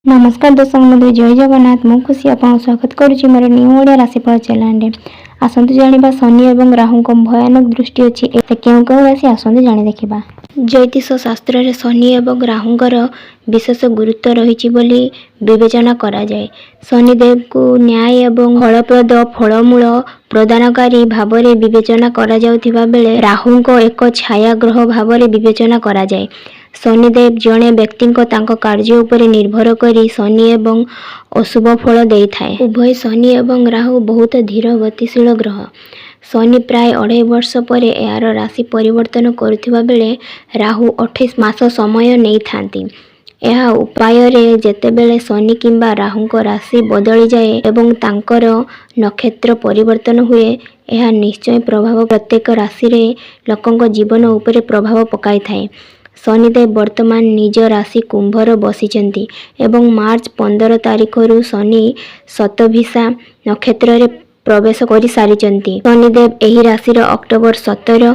ନମସ୍କାର ଦର୍ଶକ ବନ୍ଧୁ, ଜୟ ଜଗନ୍ନାଥ। ମୁଁ ଖୁସି ଆପଣଙ୍କୁ ସ୍ୱାଗତ କରୁଛି ମୋର ନ୍ୟୁ ଓଡ଼ିଆ ରାଶିଫଳ ଚ୍ୟାନେଲରେ। ଆସନ୍ତୁ ଜାଣିବା, ଶନି ଏବଂ ରାହୁଙ୍କ ଭୟାନକ ଦୃଷ୍ଟି ଅଛି ଏ କେଉଁ କେଉଁ ରାଶି? ଆସନ୍ତୁ ଜାଣି ଦେଖିବା। ଜ୍ୟୋତିଷ ଶାସ୍ତ୍ରରେ ଶନି ଏବଂ ରାହୁଙ୍କର ବିଶେଷ ଗୁରୁତ୍ୱ ରହିଛି ବୋଲି ବିବେଚନା କରାଯାଏ। ଶନିଦେବଙ୍କୁ ନ୍ୟାୟ ଏବଂ ଫଳପ୍ରଦ ଫଳମୂଳ ପ୍ରଦାନକାରୀ ଭାବରେ ବିବେଚନା କରାଯାଉଥିବା ବେଳେ ରାହୁଙ୍କ ଏକ ଛାୟା ଗ୍ରହ ଭାବରେ ବିବେଚନା କରାଯାଏ। ଶନିଦେବ ଜଣେ ବ୍ୟକ୍ତିଙ୍କ ତାଙ୍କ କାର୍ଯ୍ୟ ଉପରେ ନିର୍ଭର କରି ଶନି ଏବଂ ଅଶୁଭ ଫଳ ଦେଇଥାଏ। ଉଭୟ ଶନି ଏବଂ ରାହୁ ବହୁତ ଧୀର ଗତିଶୀଳ ଗ୍ରହ। ଶନି ପ୍ରାୟ 2.5 ବର୍ଷ ପରେ ଏହାର ରାଶି ପରିବର୍ତ୍ତନ କରୁଥିବା ବେଳେ ରାହୁ 28 ମାସ ସମୟ ନେଇଥାନ୍ତି। ଏହା ଉପାୟରେ ଯେତେବେଳେ ଶନି କିମ୍ବା ରାହୁଙ୍କ ରାଶି ବଦଳିଯାଏ ଏବଂ ତାଙ୍କର ନକ୍ଷତ୍ର ପରିବର୍ତ୍ତନ ହୁଏ, ଏହା ନିଶ୍ଚୟ ପ୍ରଭାବ ପ୍ରତ୍ୟେକ ରାଶିରେ ଲୋକଙ୍କ ଜୀବନ ଉପରେ ପ୍ରଭାବ ପକାଇଥାଏ। ଶନିଦେବ ବର୍ତ୍ତମାନ ନିଜ ରାଶି କୁମ୍ଭରେ ବସିଛନ୍ତି ଏବଂ ମାର୍ଚ୍ଚ 15 ତାରିଖରୁ ଶନି ଶତଭିଷା ନକ୍ଷତ୍ରରେ ପ୍ରବେଶ କରିସାରିଛନ୍ତି। ଶନିଦେବ ଏହି ରାଶିର ଅକ୍ଟୋବର 17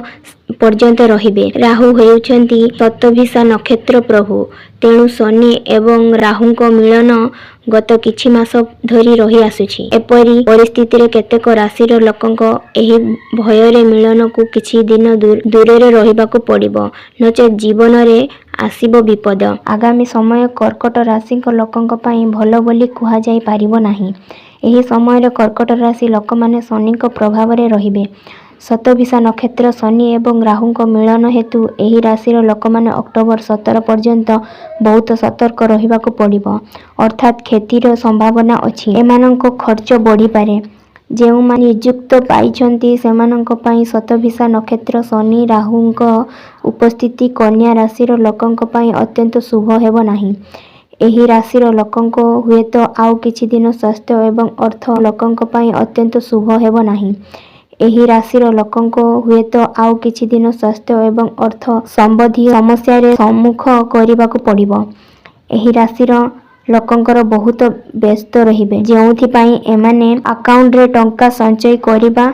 ପର୍ଯ୍ୟନ୍ତ ରହିବେ। ରାହୁ ହେଉଛନ୍ତି ଶତଭିଷା ନକ୍ଷତ୍ର ପ୍ରଭୁ। ତେଣୁ ଶନି ଏବଂ ରାହୁଙ୍କ ମିଳନ ଗତ କିଛି ମାସ ଧରି ରହି ଆସୁଛି। ଏପରି ପରିସ୍ଥିତିରେ କେତେକ ରାଶିର ଲୋକଙ୍କ ଏହି ଭୟରେ ମିଳନକୁ କିଛି ଦିନ ଦୂରରେ ରହିବାକୁ ପଡ଼ିବ, ନଚେତ୍ ଜୀବନରେ ଆସିବ ବିପଦ। ଆଗାମୀ ସମୟ କର୍କଟ ରାଶିଙ୍କ ଲୋକଙ୍କ ପାଇଁ ଭଲ ବୋଲି କୁହାଯାଇ ପାରିବ ନାହିଁ। ଏହି ସମୟରେ କର୍କଟ ରାଶି ଲୋକମାନେ ଶନିଙ୍କ ପ୍ରଭାବରେ ରହିବେ। ଶତଭିଷା ନକ୍ଷତ୍ର ଶନି ଏବଂ ରାହୁଙ୍କ ମିଳନ ହେତୁ ଏହି ରାଶିର ଲୋକମାନେ ଅକ୍ଟୋବର 17 ପର୍ଯ୍ୟନ୍ତ ବହୁତ ସତର୍କ ରହିବାକୁ ପଡ଼ିବ, ଅର୍ଥାତ୍ କ୍ଷତିର ସମ୍ଭାବନା ଅଛି। ଏମାନଙ୍କ ଖର୍ଚ୍ଚ ବଢ଼ିପାରେ। ଯେଉଁମାନେ ନିଯୁକ୍ତି ପାଇଛନ୍ତି, ସେମାନଙ୍କ ପାଇଁ ଶତଭିଷା ନକ୍ଷତ୍ର ଶନି ରାହୁଙ୍କ ଉପସ୍ଥିତି କନ୍ୟା ରାଶିର ଲୋକଙ୍କ ପାଇଁ ଅତ୍ୟନ୍ତ ଶୁଭ ହେବ ନାହିଁ। ଏହି ରାଶିର ଲୋକଙ୍କ ହୁଏତ ଆଉ କିଛି ଦିନ ସ୍ୱାସ୍ଥ୍ୟ ଏବଂ ଅର୍ଥ ଲୋକଙ୍କ ପାଇଁ ଅତ୍ୟନ୍ତ ଶୁଭ ହେବ ନାହିଁ। ଏହି ରାଶିର ଲୋକଙ୍କ ହୁଏତ ଆଉ କିଛି ଦିନ ସ୍ୱାସ୍ଥ୍ୟ ଏବଂ ଅର୍ଥ ସମ୍ବନ୍ଧୀୟ ସମସ୍ୟାରେ ସମ୍ମୁଖ କରିବାକୁ ପଡ଼ିବ। ଏହି ରାଶିର ଲୋକଙ୍କର ବହୁତ ବ୍ୟସ୍ତ ରହିବେ, ଯେଉଁଥିପାଇଁ ଏମାନେ ଆକାଉଣ୍ଟରେ ଟଙ୍କା ସଞ୍ଚୟ କରିବା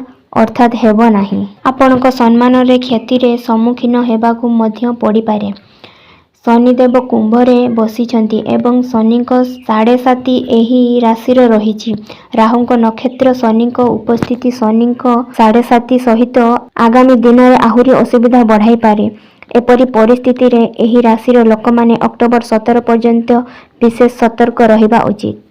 ଅର୍ଥାତ୍ ହେବ ନାହିଁ। ଆପଣଙ୍କ ସମ୍ମାନରେ କ୍ଷତିରେ ସମ୍ମୁଖୀନ ହେବାକୁ ମଧ୍ୟ ପଡ଼ିପାରେ। ଶନିଦେବ କୁମ୍ଭରେ ବସିଛନ୍ତି ଏବଂ ଶନିଙ୍କ ସାଢ଼େସାତି ଏହି ରାଶିରେ ରହିଛି। ରାହୁଙ୍କ ନକ୍ଷତ୍ର ଶନିଙ୍କ ଉପସ୍ଥିତି ଶନିଙ୍କ ସାଢ଼େସାତି ସହିତ ଆଗାମୀ ଦିନରେ ଆହୁରି ଅସୁବିଧା ବଢ଼ାଇପାରେ। ଏପରି ପରିସ୍ଥିତିରେ ଏହି ରାଶିର ଲୋକମାନେ ଅକ୍ଟୋବର 17 ପର୍ଯ୍ୟନ୍ତ ବିଶେଷ ସତର୍କ ରହିବା ଉଚିତ।